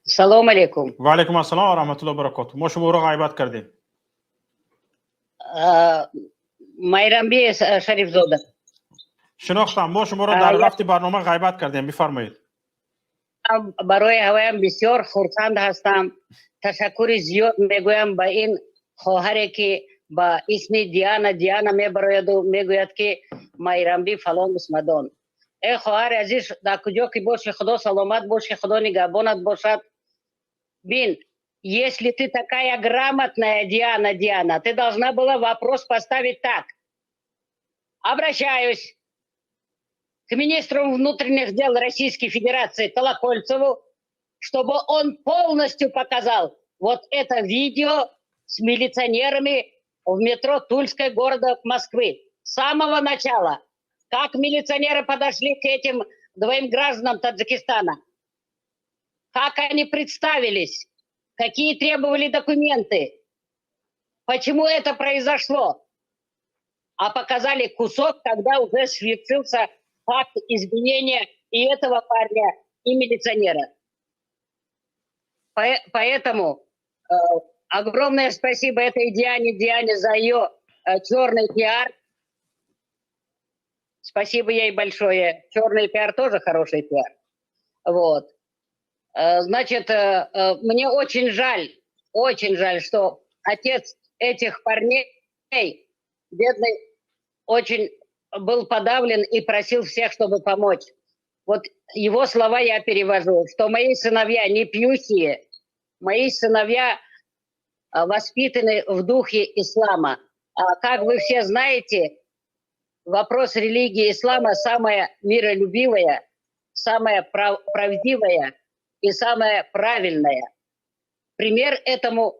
Салом алейкум. Ва алейкум ассалом ва раҳматуллоҳи баракоту. Мо шуморо ғайбат кардем. Майрамби Шарифзода. Шинохтам, мо шуморо дар рафти барнома ғайбат кардем, бифармоед. Барои ҳавоям бисёр хурсанд ҳастам. Ташаккури зиёд мегӯям ба ин хоҳаре, ки ба исми Диана Диана мебарояду мегӯяд, ки Майрамби фалон бисмадон. Э, хоҳари азиз, дар куҷо ки бошӣ, Худо саломат бошӣ, Худо нигаҳбонат бошад. Бин, если ты такая грамотная, Диана, Диана, ты должна была вопрос поставить так: «Обращаюсь к министру внутренних дел Российской Федерации Колокольцеву, чтобы он полностью показал вот это видео с милиционерами в метро Тульской города Москвы. С самого начала. Как милиционеры подошли к этим двоим гражданам Таджикистана, как они представились, какие требовали документы, почему это произошло». А показали кусок, когда уже свершился факт избиения и этого парня, и милиционера. Поэтому огромное спасибо этой Диане Диане за ее черный пиар. Спасибо ей большое. Черный пиар тоже хороший пиар. Вот. Значит, мне очень жаль, что отец этих парней, бедный, очень был подавлен и просил всех, чтобы помочь. Вот его слова я перевожу, что мои сыновья не пьющие, мои сыновья воспитаны в духе ислама. А как вы все знаете, вопрос религии ислама самая миролюбивая, самая правдивая и самая правильная. Пример этому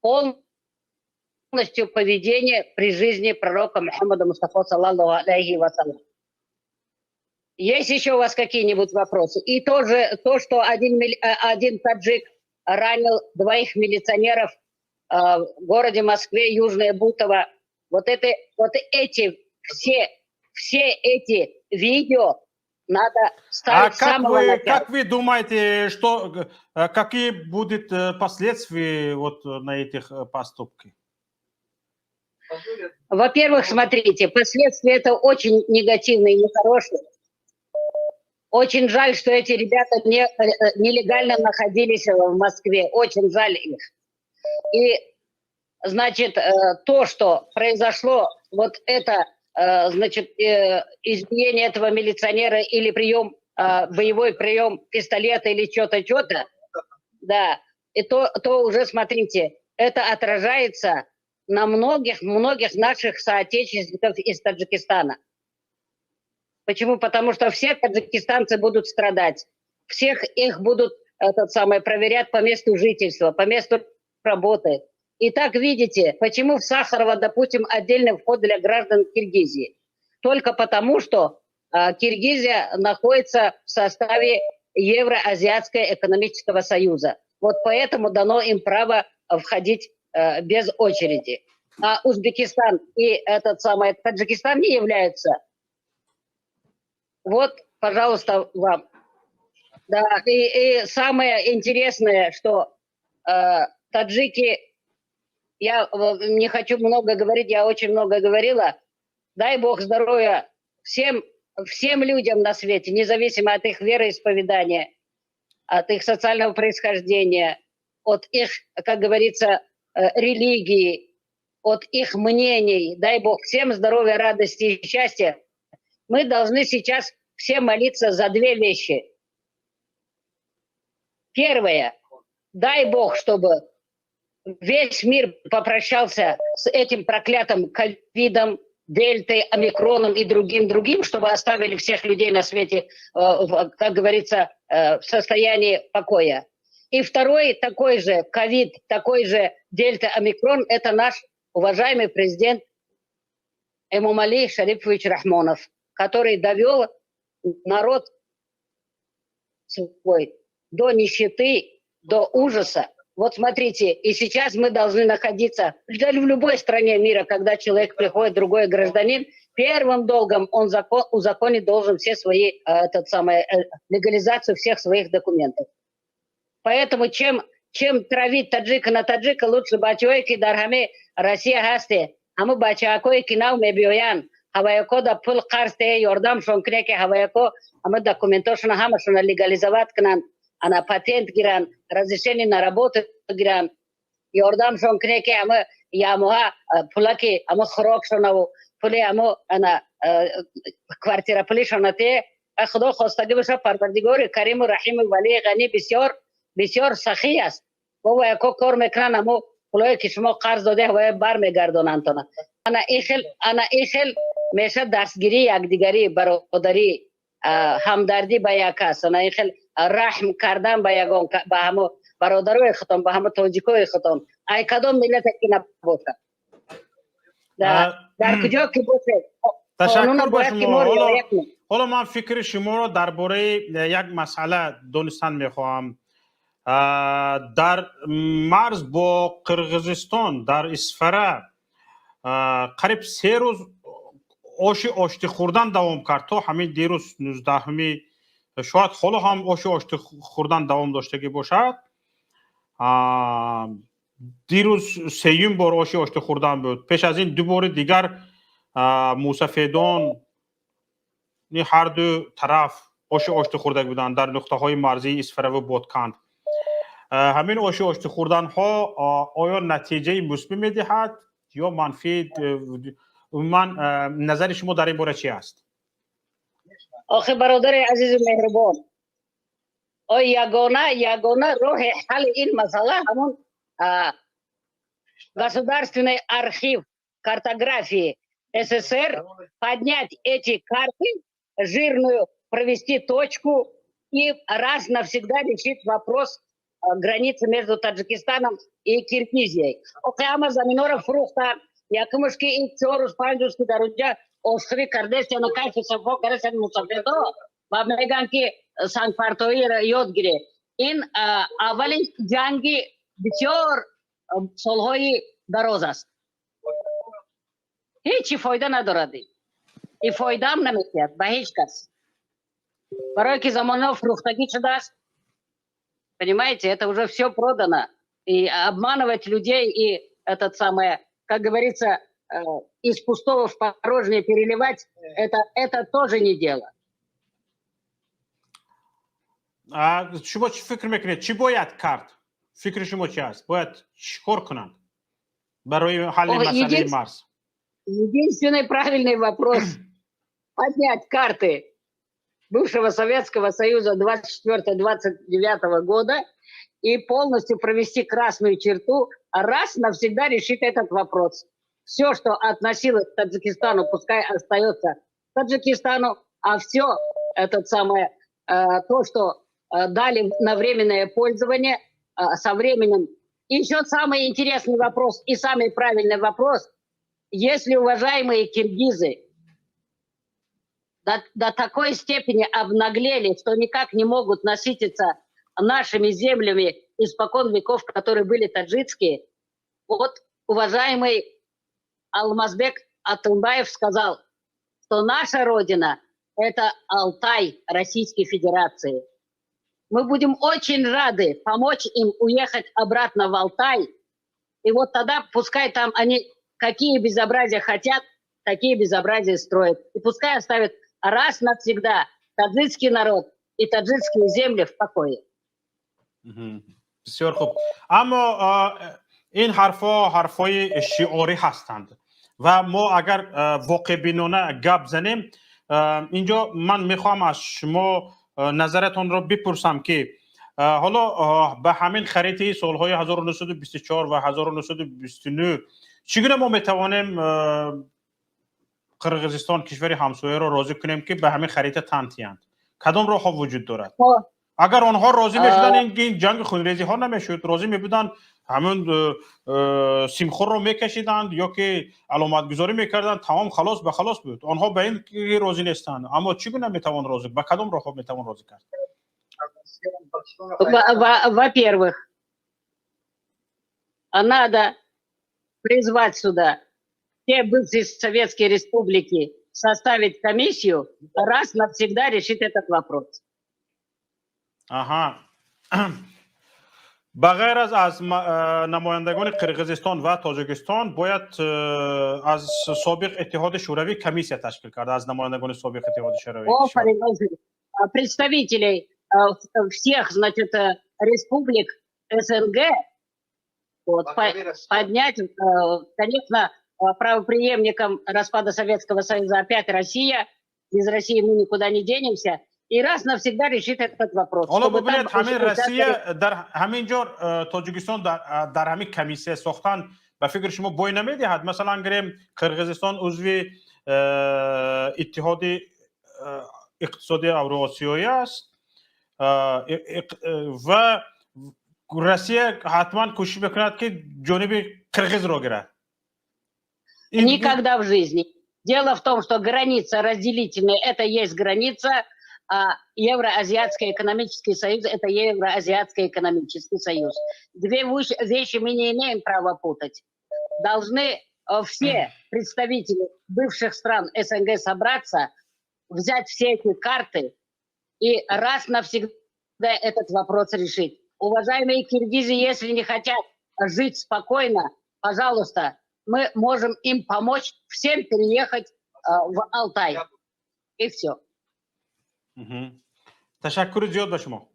полностью поведение при жизни пророка Мухаммада Мустафа, саллаллаху алейхи вассалам. Есть еще у вас какие-нибудь вопросы? И тоже то, что один таджик ранил двоих милиционеров в городе Москве, Южное Бутово. Вот, это, вот эти все, все эти видео надо ставить А с как самого вы, начала. Как вы думаете, что, какие будут последствия вот на этих поступки? Во-первых, смотрите, последствия это очень негативные и нехорошие. Очень жаль, что эти ребята нелегально находились в Москве. Очень жаль их. И, значит, то, что произошло, вот это, значит, избиение этого милиционера или прием, боевой прием пистолета или что-то, что-то, да, и то уже, смотрите, это отражается на многих-многих наших соотечественников из Таджикистана. Почему? Потому что все таджикистанцы будут страдать. Всех их будут этот самый, проверять по месту жительства, по месту работы. И так видите, почему в Сахарово, допустим, отдельный вход для граждан Киргизии. Только потому, что Киргизия находится в составе Евроазиатского экономического союза. Вот поэтому дано им право входить без очереди. А Узбекистан и этот самый Таджикистан не являются. Вот, пожалуйста, вам. Да, и самое интересное, что таджики, я не хочу много говорить, я очень много говорила. Дай Бог здоровья всем, всем людям на свете, независимо от их вероисповедания, от их социального происхождения, от их, как говорится, религии, от их мнений. Дай Бог всем здоровья, радости и счастья. Мы должны сейчас все молиться за две вещи. Первое. Дай Бог, чтобы весь мир попрощался с этим проклятым ковидом, дельтой, омикроном и другим-другим, чтобы оставили всех людей на свете, как говорится, в состоянии покоя. И второй такой же ковид, такой же дельта, омикрон – это наш уважаемый президент Эмомали Шарипович Рахмонов, который довел народ свой до нищеты, до ужаса. Вот смотрите, и сейчас мы должны находиться, да, в любой стране мира, когда человек приходит, другой гражданин, первым долгом он узаконить должен все свои, этот самый, легализацию всех своих документов. Поэтому чем травить таджика на таджика, лучше бачаҳое, ки дар ҳаме Россия ҳасте, ҳамо бачаҳакое, ки нав мебиёянд, ҳаваяко да пул қарз те, ёрдамшон куне, ки ҳаваяко ҳама документошона ҳамашона легализовать кунанд, ана патент гиранд, разрешение на работу гиранд. Ёрдамшон куне, ки ҳама ямоҳа пулаки ҳама хӯрокшонаву пули ҳамо ана квартира пулишона те. Худо хостагӣ боша, Парвардигори Кариму Раҳиму Валии Ғанӣ бисёр бисёр сахӣ аст. Бобо, яко кор мекунанд, ҳамо пулое, ки шумо қарз доде, ҳавая бармегардонандтона. Ана ин хел, ана ин хел меша дастгирии якдигарӣ, бародарӣ, ҳамдардӣ ба як аст. Ана ин хел раҳм кардан ба ягон, ба ҳамо бародарои худтон, ба ҳамо тоҷикои худтон, ай кадом миллате ки набошад, дар куҷо ки бошед. Ташаккур ба шумо. Ҳоло ман фикри шуморо дар бораи як масъала донистан мехоҳам. Дар марз бо Қирғизистон, дар Исфара, қариб 3 рӯз оши оштӣ хӯрдан давом кард, то ҳамин дирӯз, 19-уми. Шояд ҳоло ҳам оши оштӣ хӯрдан давом доштагӣ бошад. Дирӯз сеюм бор оши оштӣ хӯрдан буд. Пеш аз ин ду бори дигар мусафедон ҳарду тараф оши оштӣ хӯрда буданд дар нуқтаҳои марзии Исфараву Бодканд. Ҳамин оши оштӣ хӯрданҳо оё натиҷаи мусбӣ медиҳад ё манфӣ? Умуман, назари шумо дар ин бора чи аст? Охи, бародари азизу меҳрубон, ой, ягона роҳи ҳалли ин масъала ҳамон государственный архив картографии СССР, поднять эти карты, жирную провести точку и раз навсегда решить вопрос границы между Таджикистаном и Киргизией. Охи, ҳама заминора фурӯхтан, якумаш ки ин 4 рӯз, 5 рӯз ки дар унҷа ошхӯрӣ кардестяну кайфу сафо кардестян мусафедо ва мегӯянд, ки сангпартоиро ёд гире. Ин аввалин ҷанги бисёр солҳои дароз аст. Ҳечи фоида надорад, ин фоидаам наметиҳад ба ҳеҷ кас, барое ки замонҳо фурӯхтагӣ шудааст. Понимаете, это уже все продано, и обманывать людей, и этот самое, как говорится, из пустого в порожнее переливать, это тоже не дело. Шумо чӣ фикр мекунед, чӣ бояд кард? Фикри шумо чи аст, бояд чӣ кор кунанд барои ҳалли масъалаи марз? Единственный правильный вопрос: поднять карты бывшего Советского Союза 24-29 года и полностью провести красную черту, раз навсегда решить этот вопрос. Все, что относилось к Таджикистану, пускай остается Таджикистану, а все этот самое, то, что дали на временное пользование, со временем. И еще самый интересный вопрос и самый правильный вопрос. Если уважаемые киргизы до такой степени обнаглели, что никак не могут насытиться нашими землями испокон веков, которые были таджикские, вот уважаемый Алмазбек Атамбаев сказал, что наша родина – это Алтай Российской Федерации. Мы будем очень рады помочь им уехать обратно в Алтай. И вот тогда пускай там они какие безобразия хотят, такие безобразия строят. И пускай оставят раз навсегда таджикский народ и таджикские земли в покое. Бисёр хуб, аммо ин ҳарфҳо ҳарфҳои шиорӣ ҳастанд ва мо агар воқеъбинона гап занем, инҷо ман мехоҳам аз шумо назаратонро бипурсам, ки ҳоло ба ҳамин харитаи солҳои 1924 ва 1929 чӣ гуна мо метавонем Қирғизистон, кишвари ҳамсояро, розӣ кунем, ки ба ҳамин харита тан тиҳанд? Кадом роҳҳо вуҷуд дорад? Агар онҳо розӣ мешуданд, ин ҷанги хунрезиҳо намешуд. Розӣ мебуданд, ҳамун симхорро мекашиданд ё ки аломатгузорӣ мекарданд, тамом, халос ба халос буд. Онҳо ба ин розӣ нестанд. Аммо чӣ гуна метавон розӣ, ба кадом роҳҳо метавон розӣ кард? Во-первых, надо призвать сюда те бывшие советские республики, составить комиссию, раз навсегда решить этот вопрос. Аҳа. Ба ғайр аз намояндагони Қирғизистон ва Тоҷикистон бояд аз собиқ Иттиҳоди Шӯравӣ комиссия ташкил карда, аз намояндагони собиқ Иттиҳоди Шӯравӣ. Офарин. Представителей всех, значит, республик СНГ, вот, поднять, конечно, правопреемником распада Советского Союза опять Россия, без России мы никуда не денемся, и раз навсегда решит этот вопрос. Ҳоло бубинед, ҳамин Россия дар ҳамин ҷо Тоҷикистон дар ҳамин комиссия сохтан ба фикри шумо бой намедиҳад? Масалан, гирем, Қирғизистон узви Иттиҳоди Иқтисодии Авроосиёӣ аст ва Россия ҳатман кӯшиш мекунад, ки ҷониби қирғизро гирад. Никогда в жизни. Дело в том, что граница разделительная — это есть граница, а Евроазиатский экономический союз – это Евроазиатский экономический союз. Две вещи мы не имеем права путать. Должны все представители бывших стран СНГ собраться, взять все эти карты и раз навсегда этот вопрос решить. Уважаемые киргизы, если не хотят жить спокойно, пожалуйста, мы можем им помочь всем переехать в Алтай. И все. Ташаккури зиёд ба шумо.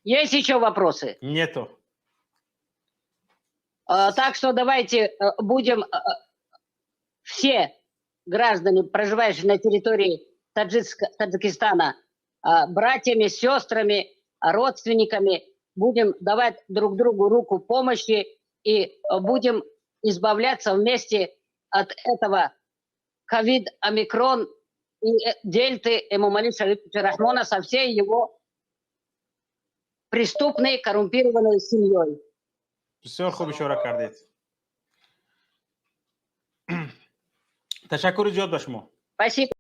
Есть еще вопросы? Нету. Так что давайте будем все граждане, проживающие на территории Таджикистана, братьями, сестрами, родственниками, будем давать друг другу руку помощи и будем избавляться вместе от этого ковид, омикрон и дельты Эмомали Шариповича Рахмона со всей его преступной, коррумпированной семьей. Бисёр хуб ишора кардед. Ташаккури зиёд ба шумо. Спасибо.